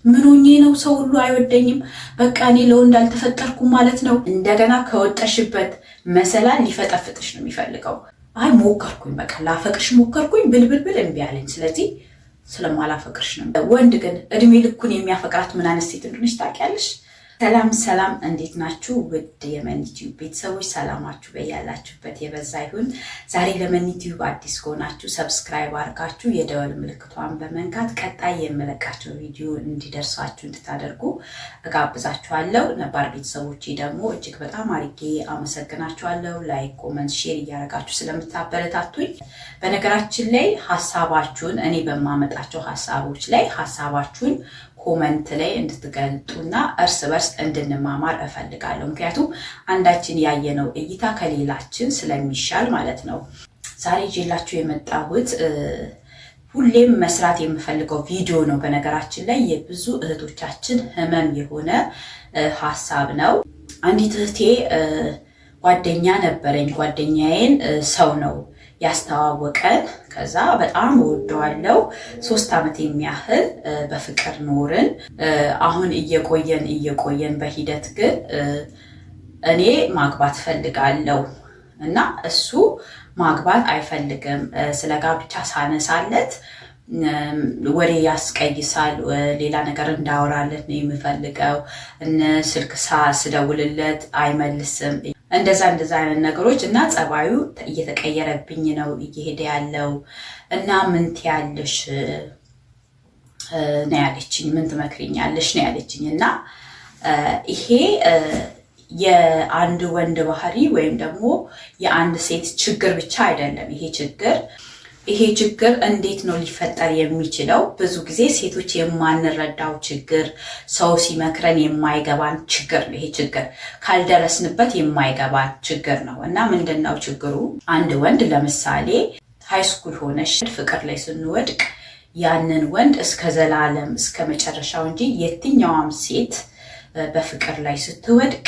ምን ሆኜ ነው ሰው ሁሉ አይወደኝም? በቃ እኔ ለወንድ አልተፈጠርኩም ማለት ነው። እንደገና ከወጣሽበት መሰላል ሊፈጠፍጥሽ ነው የሚፈልገው። አይ ሞከርኩኝ፣ በቃ ላፈቅርሽ ሞከርኩኝ፣ ብልብልብል እምቢ አለኝ። ስለዚህ ስለማላፈቅርሽ ነው። ወንድ ግን እድሜ ልኩን የሚያፈቅራት ምን አይነት ሴት እንደሆነች ታውቂያለሽ? ሰላም ሰላም፣ እንዴት ናችሁ? ውድ የመኒቲዩብ ቤተሰቦች ሰላማችሁ በያላችሁበት የበዛ ይሁን። ዛሬ ለመኒቲዩብ አዲስ ከሆናችሁ subscribe አድርጋችሁ የደወል ምልክቷን በመንካት ቀጣይ የምለቃቸው ቪዲዮ እንዲደርሳችሁ እንድታደርጉ እጋብዛችኋለሁ። ነባር ቤተሰቦቼ ደግሞ እጅግ በጣም አድርጌ አመሰግናችኋለሁ። Like፣ comment፣ share እያደረጋችሁ ስለምታበረታቱኝ። በነገራችን ላይ ሀሳባችሁን እኔ በማመጣቸው ሀሳቦች ላይ ሀሳባችሁን comment ላይ እንድትገልጡና እርስ በርስ እንድንማማር እፈልጋለሁ። ምክንያቱም አንዳችን ያየነው እይታ ከሌላችን ስለሚሻል ማለት ነው። ዛሬ ይዤላችሁ የመጣሁት ሁሌም መስራት የምፈልገው ቪዲዮ ነው። በነገራችን ላይ የብዙ እህቶቻችን ህመም የሆነ ሀሳብ ነው። አንዲት እህቴ ጓደኛ ነበረኝ። ጓደኛዬን ሰው ነው ያስተዋወቀን። ከዛ በጣም እወደዋለሁ። 3 ዓመት የሚያህል በፍቅር ኖርን። አሁን እየቆየን እየቆየን በሂደት ግን እኔ ማግባት ፈልጋለሁ እና እሱ ማግባት አይፈልግም። ስለ ጋብቻ ሳነሳለት ወሬ ያስቀይሳል። ሌላ ነገር እንዳወራለት ነው የምፈልገው። ስልክ ስደውልለት አይመልስም። እንደዛ እንደዛ አይነት ነገሮች እና ጸባዩ እየተቀየረብኝ ነው እየሄደ ያለው እና ምን ትያለሽ ነው ያለችኝ። ምን ትመክሪኛለሽ ነው ያለችኝ። እና ይሄ የአንድ ወንድ ባህሪ ወይም ደግሞ የአንድ ሴት ችግር ብቻ አይደለም። ይሄ ችግር እንዴት ነው ሊፈጠር የሚችለው? ብዙ ጊዜ ሴቶች የማንረዳው ችግር፣ ሰው ሲመክረን የማይገባን ችግር ነው። ይሄ ችግር ካልደረስንበት የማይገባን ችግር ነው። እና ምንድን ነው ችግሩ? አንድ ወንድ ለምሳሌ high school ሆነሽ ፍቅር ላይ ስንወድቅ ያንን ወንድ እስከ ዘላለም እስከ መጨረሻው እንጂ የትኛዋም ሴት በፍቅር ላይ ስትወድቅ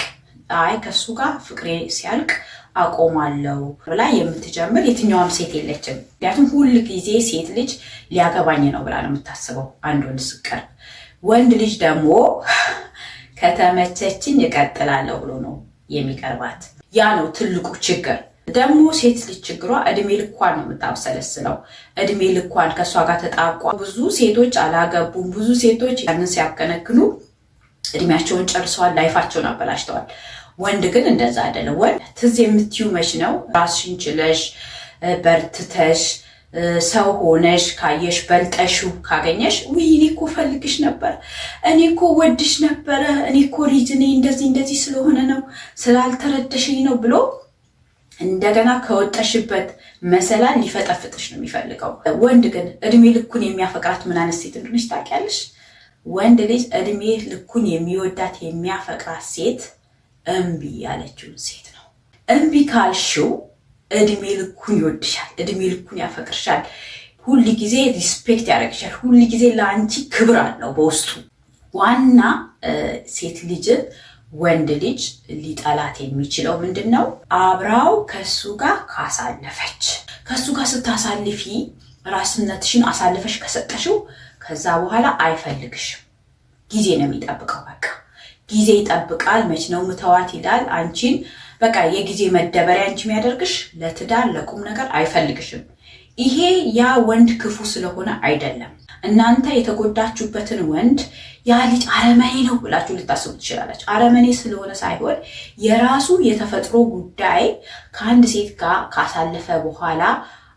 አይ ከሱ ጋር ፍቅሬ ሲያልቅ አቆማለሁ ብላ የምትጀምር የትኛዋም ሴት የለችም። ምክንያቱም ሁል ጊዜ ሴት ልጅ ሊያገባኝ ነው ብላ ነው የምታስበው አንድ ወንድ ስትቀርብ። ወንድ ልጅ ደግሞ ከተመቸችኝ እቀጥላለሁ ብሎ ነው የሚቀርባት። ያ ነው ትልቁ ችግር። ደግሞ ሴት ልጅ ችግሯ እድሜ ልኳን ነው የምታብሰለስለው። እድሜ ልኳን ከእሷ ጋር ተጣብቋ ብዙ ሴቶች አላገቡም። ብዙ ሴቶች ያንን ሲያከነክኑ እድሜያቸውን ጨርሰዋል፣ life ኣቸውን አበላሽተዋል። ወንድ ግን እንደዛ አይደለም። ወንድ ትዝ የምትዩ መች ነው? ራስሽን ችለሽ በርትተሽ ሰው ሆነሽ ካየሽ፣ በልጠሽው ካገኘሽ፣ ውይ እኔ እኮ ፈልግሽ ነበር፣ እኔ እኮ ወድሽ ነበረ፣ እኔ እኮ reason ኤ እንደዚህ እንደዚህ ስለሆነ ነው፣ ስላልተረደሽኝ ነው ብሎ እንደገና ከወጣሽበት መሰላል ሊፈጠፍጥሽ ነው የሚፈልገው። ወንድ ግን እድሜ ልኩን የሚያፈቅራት ምን አይነት ሴት እንደሆነች ታውቂያለሽ? ወንድ ልጅ እድሜ ልኩን የሚወዳት የሚያፈቅራት ሴት እምቢ ያለችውን ሴት ነው። እምቢ ካልሽው እድሜ ልኩን ይወድሻል፣ እድሜ ልኩን ያፈቅርሻል። ሁል ጊዜ respect ያደርግሻል። ሁል ጊዜ ለአንቺ ክብር አለው በውስጡ። ዋና ሴት ልጅን ወንድ ልጅ ሊጠላት የሚችለው ምንድን ነው? አብራው ከሱ ጋር ካሳለፈች፣ ከሱ ጋር ስታሳልፊ ራስነትሽን አሳልፈሽ ከሰጠሽው ከዛ በኋላ አይፈልግሽም። ጊዜ ነው የሚጠብቀው። በቃ ጊዜ ይጠብቃል። መች ነው ምተዋት ይላል። አንቺን በቃ የጊዜ መደበሪያ እንጂ የሚያደርግሽ ለትዳር ለቁም ነገር አይፈልግሽም። ይሄ ያ ወንድ ክፉ ስለሆነ አይደለም። እናንተ የተጎዳችሁበትን ወንድ ያ ልጅ አረመኔ ነው ብላችሁ ልታስቡ ትችላላችሁ። አረመኔ ስለሆነ ሳይሆን የራሱ የተፈጥሮ ጉዳይ ከአንድ ሴት ጋር ካሳለፈ በኋላ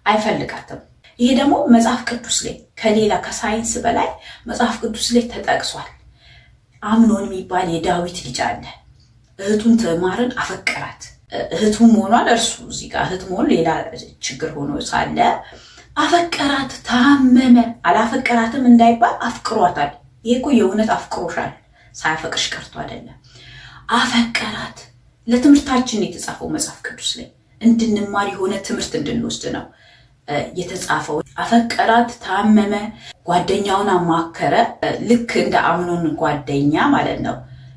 አይፈልጋትም። ይሄ ደግሞ መጽሐፍ ቅዱስ ላይ ከሌላ ከሳይንስ በላይ መጽሐፍ ቅዱስ ላይ ተጠቅሷል። አምኖን የሚባል የዳዊት ልጅ አለ። እህቱን ትዕማርን አፈቀራት። እህቱ መሆኗን እርሱ፣ እዚህ ጋር እህት መሆኑ ሌላ ችግር ሆኖ ሳለ አፈቀራት፣ ታመመ። አላፈቀራትም እንዳይባል አፍቅሯታል። ይሄ እኮ የእውነት አፍቅሮሻል፣ ሳያፈቅርሽ ቀርቶ አይደለም። አፈቀራት። ለትምህርታችን የተጻፈው መጽሐፍ ቅዱስ ላይ እንድንማር የሆነ ትምህርት እንድንወስድ ነው የተጻፈው። አፈቀራት፣ ታመመ፣ ጓደኛውን አማከረ። ልክ እንደ አምኖን ጓደኛ ማለት ነው።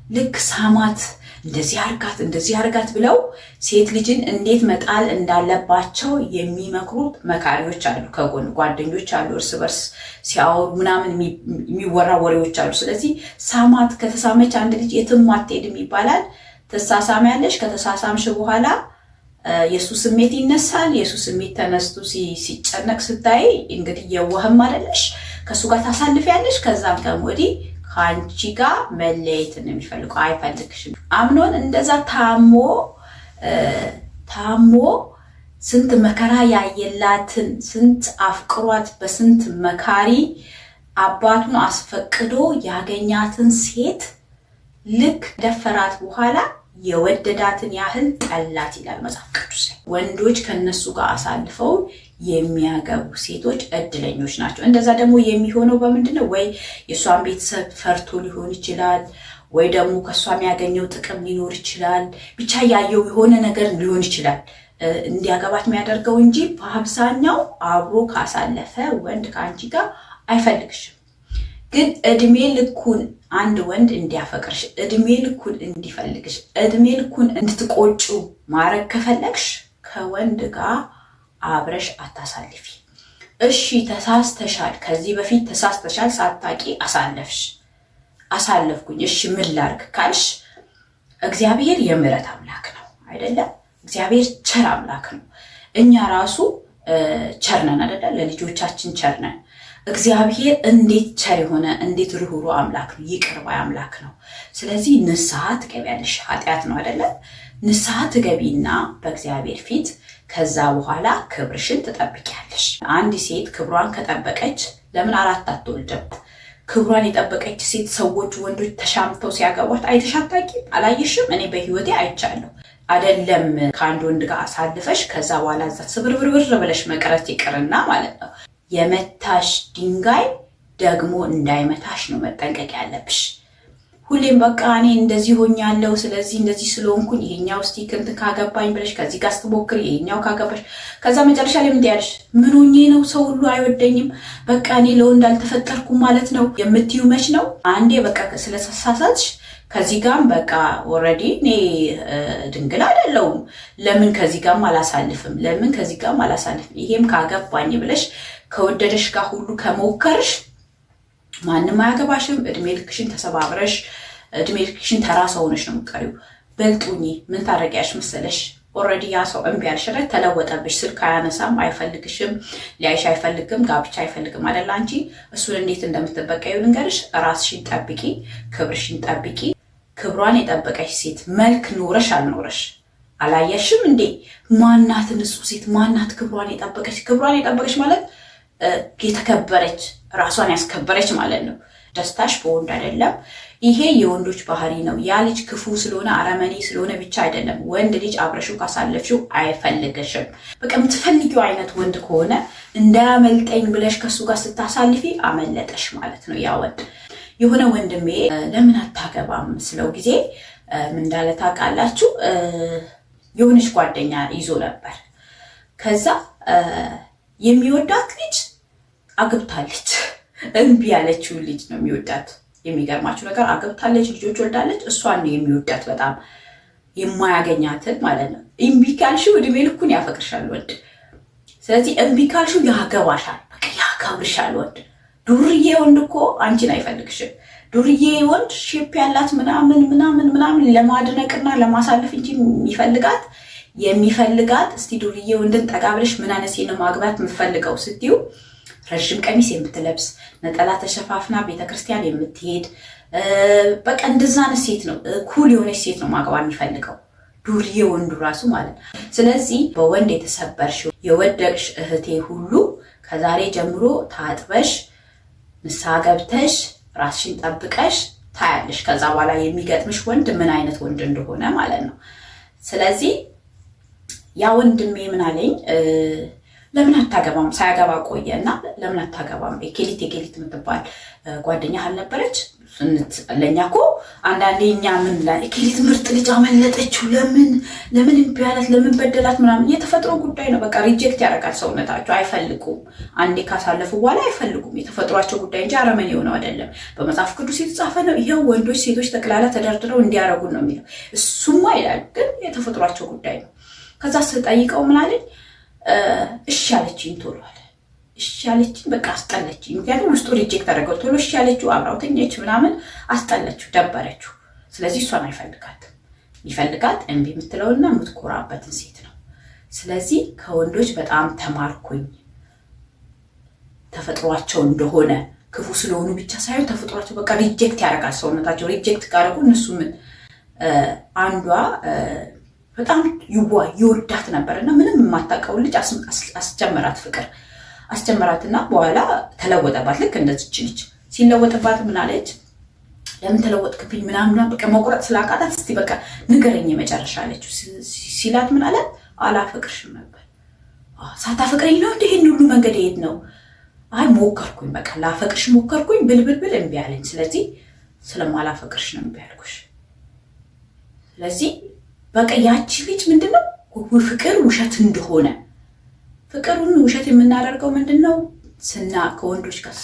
ልክ ሳማት፣ እንደዚህ አርጋት፣ እንደዚህ አርጋት ብለው ሴት ልጅን እንዴት መጣል እንዳለባቸው የሚመክሩት መካሪዎች አሉ፣ ከጎን ጓደኞች አሉ፣ እርስ በርስ ሲያወሩ ምናምን የሚወራ ወሬዎች አሉ። ስለዚህ ሳማት፣ ከተሳመች አንድ ልጅ የትም አትሄድም ይባላል። ትሳሳሚያለሽ። ከተሳሳምሽ በኋላ የእሱ ስሜት ይነሳል። የእሱ ስሜት ተነስቶ ሲጨነቅ ስታይ እንግዲህ የዋህም አይደለሽ፣ ከእሱ ጋር ታሳልፊያለሽ። ከዛም ቀን ወዲህ ከአንቺ ጋር መለየትን ነው የሚፈልገው፣ አይፈልግሽም። አምኖን እንደዛ ታሞ ታሞ ስንት መከራ ያየላትን፣ ስንት አፍቅሯት በስንት መካሪ አባቱን አስፈቅዶ ያገኛትን ሴት ልክ ደፈራት በኋላ የወደዳትን ያህል ጠላት ይላል መጽሐፍ ቅዱስ ላይ። ወንዶች ከነሱ ጋር አሳልፈው የሚያገቡ ሴቶች እድለኞች ናቸው። እንደዛ ደግሞ የሚሆነው በምንድን ነው? ወይ የእሷን ቤተሰብ ፈርቶ ሊሆን ይችላል፣ ወይ ደግሞ ከእሷ የሚያገኘው ጥቅም ሊኖር ይችላል። ብቻ ያየው የሆነ ነገር ሊሆን ይችላል እንዲያገባት የሚያደርገው እንጂ በአብዛኛው አብሮ ካሳለፈ ወንድ ከአንቺ ጋር አይፈልግሽም። ግን እድሜ ልኩን አንድ ወንድ እንዲያፈቅርሽ፣ እድሜ ልኩን እንዲፈልግሽ፣ እድሜ ልኩን እንድትቆጩ ማድረግ ከፈለግሽ ከወንድ ጋር አብረሽ አታሳልፊ። እሺ ተሳስተሻል፣ ከዚህ በፊት ተሳስተሻል፣ ሳታቂ አሳለፍሽ፣ አሳለፍኩኝ፣ እሺ ምን ላርግ ካልሽ እግዚአብሔር የምሕረት አምላክ ነው አይደለም? እግዚአብሔር ቸር አምላክ ነው። እኛ ራሱ ቸር ነን አይደለ? ለልጆቻችን ቸር ነን። እግዚአብሔር እንዴት ቸር የሆነ፣ እንዴት ርኅሩህ አምላክ ነው፣ ይቅር ባይ አምላክ ነው። ስለዚህ ንስሐ ትገቢያለሽ። ኃጢአት ነው አይደለ? ንስሐ ትገቢና በእግዚአብሔር ፊት ከዛ በኋላ ክብርሽን ትጠብቂያለሽ። አንድ ሴት ክብሯን ከጠበቀች ለምን አራት አትወልድም? ክብሯን የጠበቀች ሴት ሰዎች ወንዶች ተሻምተው ሲያገቧት አይተሽ አታውቂም? አላየሽም? እኔ በህይወቴ አይቻለሁ። አይደለም ከአንድ ወንድ ጋር አሳልፈሽ ከዛ በኋላ እዛ ስብርብርብር ብለሽ መቅረት ይቅርና ማለት ነው፣ የመታሽ ድንጋይ ደግሞ እንዳይመታሽ ነው መጠንቀቅ ያለብሽ። ሁሌም በቃ እኔ እንደዚህ ሆኛለሁ፣ ስለዚህ እንደዚህ ስለሆንኩኝ ይሄኛው እስቲ እንትን ካገባኝ ብለሽ ከዚህ ጋር ስትሞክሪ ይሄኛው ካገባሽ፣ ከዛ መጨረሻ ላይ ምን ትያለሽ? ምን ሆኜ ነው ሰው ሁሉ አይወደኝም፣ በቃ እኔ ለወንድ አልተፈጠርኩም ማለት ነው የምትዩ መች ነው? አንዴ በቃ ስለተሳሳትሽ ከዚህ ጋርም በቃ already እኔ ድንግል አይደለሁም፣ ለምን ከዚህ ጋርም አላሳልፍም፣ ለምን ከዚህ ጋርም አላሳልፍም፣ ይሄም ካገባኝ ብለሽ ከወደደሽ ጋር ሁሉ ከሞከርሽ ማንም አያገባሽም። እድሜ ልክሽን ተሰባብረሽ፣ እድሜ ልክሽን ተራ ሰው ሆነሽ ነው የምትቀሪው። በልጡኝ ምን ታደርጊያለሽ መሰለሽ? Already ያ ሰው እምቢ ያልሽ ተለወጠብሽ፣ ስልክ አያነሳም፣ አይፈልግሽም፣ ሊያይሽ አይፈልግም፣ ጋብቻ አይፈልግም አይደል? አንቺ እሱን እንዴት እንደምትበቀዩ ልንገርሽ። ራስሽን ጠብቂ፣ ክብርሽን ጠብቂ። ክብሯን የጠበቀች ሴት መልክ ኖረሽ አልኖረሽ አላየሽም እንዴ? ማናት ንጹሕ ሴት? ማናት ክብሯን የጠበቀች? ክብሯን የጠበቀች ማለት የተከበረች፣ ራሷን ያስከበረች ማለት ነው። ደስታሽ በወንድ አይደለም። ይሄ የወንዶች ባህሪ ነው። ያ ልጅ ክፉ ስለሆነ፣ አረመኔ ስለሆነ ብቻ አይደለም። ወንድ ልጅ አብረሽው ካሳለፍሽው አይፈልግሽም። በቃ የምትፈልጊው አይነት ወንድ ከሆነ እንዳያመልጠኝ ብለሽ ከሱ ጋር ስታሳልፊ አመለጠሽ ማለት ነው ያ ወንድ። የሆነ ወንድሜ ለምን አታገባም ስለው ጊዜ ምን እንዳለ ታውቃላችሁ? የሆነች ጓደኛ ይዞ ነበር። ከዛ የሚወዳት ልጅ አግብታለች። እምቢ ያለችውን ልጅ ነው የሚወዳት። የሚገርማችሁ ነገር አግብታለች፣ ልጆች ወልዳለች። እሷን ነው የሚወዳት፣ በጣም የማያገኛትን ማለት ነው። እምቢ ካልሽው እድሜ ልኩን ያፈቅርሻል ወንድ። ስለዚህ እምቢ ካልሽው ያገባሻል፣ በቃ ያከብርሻል ወንድ። ዱርዬ ወንድ እኮ አንቺን አይፈልግሽም። ዱርዬ ወንድ shape ያላት ምናምን ምናምን ምናምን ለማድነቅና ለማሳለፍ እንጂ የሚፈልጋት እስቲ ዱርዬ ወንድን ጠጋ ብለሽ ምን አይነት ሴት ነው ማግባት የምትፈልገው ስትዩ ረዥም ቀሚስ የምትለብስ፣ ነጠላ ተሸፋፍና ቤተክርስቲያን የምትሄድ፣ በቃ እንደዛ አይነት ሴት ነው፣ cool የሆነች ሴት ነው ማግባት የሚፈልገው ዱርዬ ወንዱ ራሱ ማለት ነው። ስለዚህ በወንድ የተሰበርሽ የወደቅሽ እህቴ ሁሉ ከዛሬ ጀምሮ ታጥበሽ፣ ንስሐ ገብተሽ፣ ራስሽን ጠብቀሽ ታያለሽ። ከዛ በኋላ የሚገጥምሽ ወንድ ምን አይነት ወንድ እንደሆነ ማለት ነው። ስለዚህ ያ ወንድሜ ምን አለኝ፣ ለምን አታገባም? ሳያገባ ቆየ እና ለምን አታገባም? ኬሊት የኬሊት የምትባል ጓደኛ አልነበረች? ለእኛ እኮ አንዳንዴ እኛ ምን እከሊት ምርጥ ልጅ አመለጠችው፣ ለምን ለምን እምቢ አላት፣ ለምን በደላት ምናምን፣ የተፈጥሮ ጉዳይ ነው። በቃ reject ያደርጋል ሰውነታቸው፣ አይፈልጉም። አንዴ ካሳለፉ በኋላ አይፈልጉም። የተፈጥሯቸው ጉዳይ እንጂ አረመኔ የሆነው አይደለም። በመጽሐፍ ቅዱስ የተጻፈ ነው። ይኸው ወንዶች ሴቶች ጠቅላላ ተደርድረው እንዲያረጉ ነው የሚለው። እሱማ ይላል፣ ግን የተፈጥሯቸው ጉዳይ ነው። ከዛ ስጠይቀው ምን አለኝ? እሺ አለችኝ ቶሎ አለ። እሺ አለችኝ፣ በቃ አስጠለችኝ። ምክንያቱም ውስጡ reject አደረገው። ቶሎ እሺ አለችው፣ አብራው ተኛች ምናምን፣ አስጠለችው፣ ደበረችው። ስለዚህ እሷን አይፈልጋትም። የሚፈልጋት እምቢ የምትለውና የምትኮራበትን ሴት ነው። ስለዚህ ከወንዶች በጣም ተማርኩኝ። ተፈጥሯቸው እንደሆነ፣ ክፉ ስለሆኑ ብቻ ሳይሆን ተፈጥሯቸው በቃ reject ያደርጋል ሰውነታቸው። Reject ካደረጉ እነሱ ምን፣ አንዷ በጣም ይወዳት ነበር እና ምንም የማታውቀውን ልጅ አስጀመራት፣ ፍቅር አስጀመራትና በኋላ ተለወጠባት። ልክ እንደዚች ልጅ ሲለወጥባት ምን አለች? ለምን ተለወጥክብኝ ምናምን፣ በቃ መቁረጥ ስላቃታት እስቲ በቃ ንገረኝ የመጨረሻ አለችው። ሲላት ምን አለ? አላፈቅርሽም ነበር። ሳታፈቅረኝ ነው እንደ ይሄን ሁሉ መንገድ የሄድ ነው? አይ ሞከርኩኝ፣ በቃ ላፈቅርሽ ሞከርኩኝ፣ ብልብልብል እምቢ አለኝ። ስለዚህ ስለማላፈቅርሽ ነው እምቢ አልኩሽ። ስለዚህ በቃ ያቺ ልጅ ምንድነው ፍቅር ውሸት እንደሆነ፣ ፍቅሩን ውሸት የምናደርገው ምንድነው ስና ከወንዶች ጋር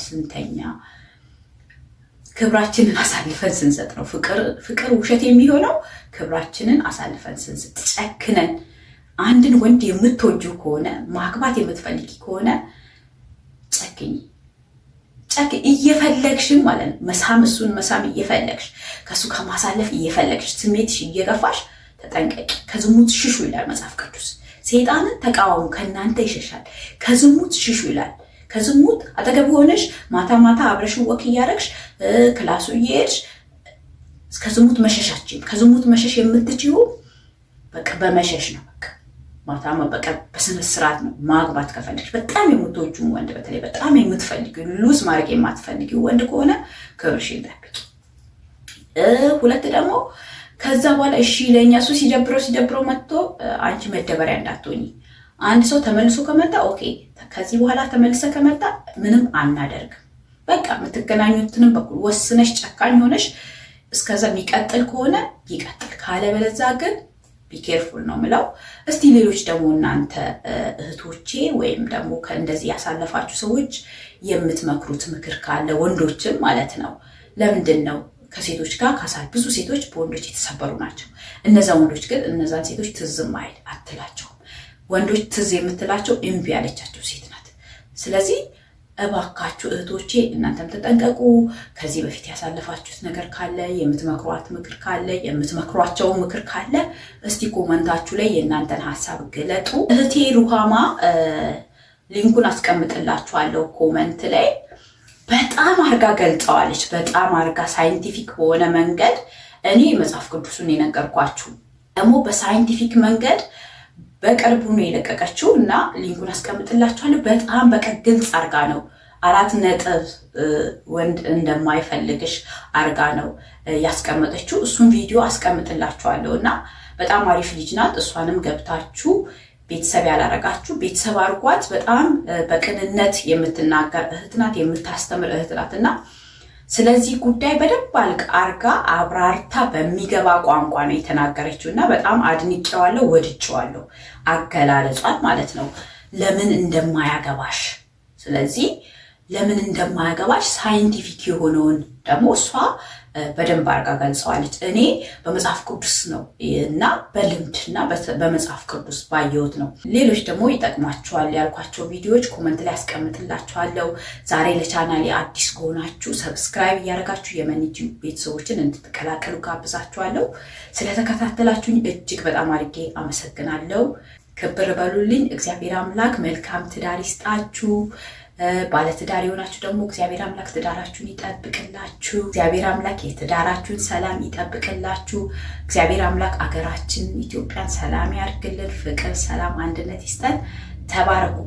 ስንተኛ፣ ክብራችንን አሳልፈን ስንሰጥ ነው። ፍቅር ውሸት የሚሆነው ክብራችንን አሳልፈን ስንሰጥ፣ ጨክነን። አንድን ወንድ የምትወጂው ከሆነ፣ ማግባት የምትፈልጊ ከሆነ ጨክኝ፣ ጨክ እየፈለግሽም ማለት ነው። መሳም፣ እሱን መሳም እየፈለግሽ፣ ከእሱ ከማሳለፍ እየፈለግሽ፣ ስሜትሽ እየገፋሽ ተጠንቀቂ። ከዝሙት ሽሹ ይላል መጽሐፍ ቅዱስ። ሰይጣንን ተቃወሙ ከእናንተ ይሸሻል። ከዝሙት ሽሹ ይላል። ከዝሙት አጠገብ ሆነሽ ማታ ማታ አብረሽ walk እያደረግሽ፣ ክላሱ እየሄድሽ ከዝሙት መሸሻችን፣ ከዝሙት መሸሽ የምትችይው በቃ በመሸሽ ነው። በቃ ማታ በቃ በስነ ስርዓት ነው። ማግባት ከፈለግሽ፣ በጣም የምትወጂውን ወንድ፣ በተለይ በጣም የምትፈልጊው፣ lose ማድረግ የማትፈልጊው ወንድ ከሆነ ክብርሽን ጠብቂ። ሁለት ደግሞ ከዛ በኋላ እሺ ለኛ እሱ ሲደብረው ሲደብረው መጥቶ አንቺ መደበሪያ እንዳትሆኚ። አንድ ሰው ተመልሶ ከመጣ okay፣ ከዚህ በኋላ ተመልሰ ከመጣ ምንም አናደርግም። በቃ የምትገናኙትንም በኩል ወስነሽ ጨካኝ ሆነሽ እስከዛ የሚቀጥል ከሆነ ይቀጥል፣ ካለበለዛ ግን be careful ነው ምለው። እስቲ ሌሎች ደግሞ እናንተ እህቶቼ ወይም ደግሞ ከእንደዚህ ያሳለፋችሁ ሰዎች የምትመክሩት ምክር ካለ፣ ወንዶችም ማለት ነው። ለምንድን ነው ከሴቶች ጋር ካሳ፣ ብዙ ሴቶች በወንዶች የተሰበሩ ናቸው። እነዛ ወንዶች ግን እነዛን ሴቶች ትዝም አይል አትላቸውም። ወንዶች ትዝ የምትላቸው እምቢ ያለቻቸው ሴት ናት። ስለዚህ እባካችሁ እህቶቼ እናንተም ተጠንቀቁ። ከዚህ በፊት ያሳለፋችሁት ነገር ካለ፣ የምትመክሯት ምክር ካለ፣ የምትመክሯቸው ምክር ካለ እስቲ comment ኣችሁ ላይ የእናንተን ሀሳብ ግለጡ። እህቴ ሩሃማ link ኡን አስቀምጥላችኋለሁ comment ላይ፣ በጣም አርጋ ገልጸዋለች። በጣም አርጋ scientific በሆነ መንገድ፣ እኔ መጽሐፍ ቅዱሱን የነገርኳችሁ ደግሞ በ scientific መንገድ በቅርቡ ነው የለቀቀችው እና link ኡን አስቀምጥላችኋለሁ። በጣም በቃ ግልጽ አርጋ ነው፣ 4 ነጥብ ወንድ እንደማይፈልግሽ አርጋ ነው ያስቀመጠችው። እሱን ቪዲዮ አስቀምጥላችኋለሁ እና በጣም አሪፍ ልጅ ናት። እሷንም ገብታችሁ ቤተሰብ ያላረጋችሁ ቤተሰብ አርጓት። በጣም በቅንነት የምትናገር እህት ናት፣ የምታስተምር እህት ናት እና ስለዚህ ጉዳይ በደንብ አርጋ አብራርታ በሚገባ ቋንቋ ነው የተናገረችው እና በጣም አድንቄዋለሁ፣ ወድጄዋለሁ አገላለጿን ማለት ነው። ለምን እንደማያገባሽ፣ ስለዚህ ለምን እንደማያገባሽ scientific የሆነውን ደግሞ እሷ በደንብ አርጋ ገልጸዋለች። እኔ በመጽሐፍ ቅዱስ ነው እና በልምድ እና በመጽሐፍ ቅዱስ ባየሁት ነው። ሌሎች ደግሞ ይጠቅሟቸዋል ያልኳቸው ቪዲዮዎች comment ላይ አስቀምጥላችኋለሁ። ዛሬ ለቻናሌ አዲስ ከሆናችሁ subscribe እያደረጋችሁ የመኒቲ ቤተሰቦችን እንድትቀላቀሉ ጋብዛችኋለሁ። ስለተከታተላችሁኝ እጅግ በጣም አድርጌ አመሰግናለሁ። ክብር በሉልኝ። እግዚአብሔር አምላክ መልካም ትዳር ይስጣችሁ። ባለትዳር የሆናችሁ ደግሞ እግዚአብሔር አምላክ ትዳራችሁን ይጠብቅላችሁ። እግዚአብሔር አምላክ የትዳራችሁን ሰላም ይጠብቅላችሁ። እግዚአብሔር አምላክ አገራችንን ኢትዮጵያን ሰላም ያርግልን። ፍቅር፣ ሰላም፣ አንድነት ይስጠን። ተባረኩ።